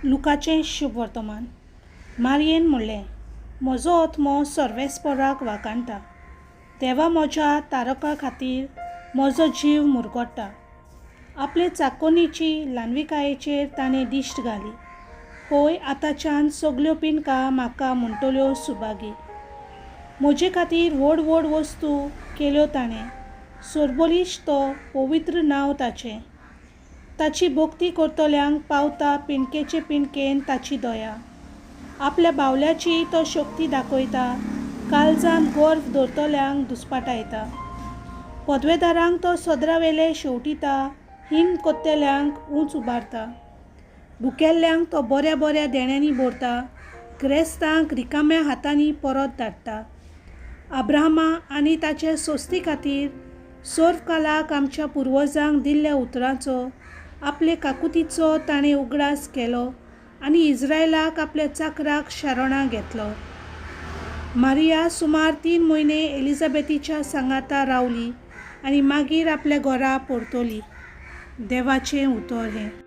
लुकाचें शुभवर्तमान. मारयेन म्हणलें, म्हजो आत्मो सर्वेस्पराक वाखाणटा. देवा म्हज्या तारका खातीर म्हजो जीव मुरगट्टा. आपले चाकोन्नीची ल्हानविकायेचेर ताणें दिश्ट घाली. होय, आतांच्यान सगल्यो पिनका म्हाका म्हणटल्यो सुभागी. म्हजे खातीर व्हड व्हड वस्तू केल्यो ताणें. सरबळिश्ट तो पवित्र नांव ताचें. ताची भक्ती करतल्यांक पावता पिणकेचे पिणकेन ताची दया. आपल्या बावल्याची तो शक्ती दाखयता, काळजांत गर्व दवरतल्यांक दुस्पाटायता. पदवेदारांक तो सदरावेले शेवटिता, हीन कोत्तेल्यांक उंच उबारता. भुकेल्ल्यांक तो बऱ्या बऱ्या देण्यांनी भरता, गिरेस्तांक रिकाम्या हातांनी परत धाडटा. अब्राहमा आनी ताचे सोस्ती खातीर सर्वकालाक आमच्या पुर्वजांक दिल्ल्या उतरांचो, आपले काकुतीचो ताणें उगडास केलो आनी इस्रायलाक आपल्या चाकराक शरणां घेतलो. मारिया सुमार 3 म्हयने एलिझाबेथीच्या सांगाता रावली आनी मागीर आपल्या घरा परतली. देवाचें उतर हें.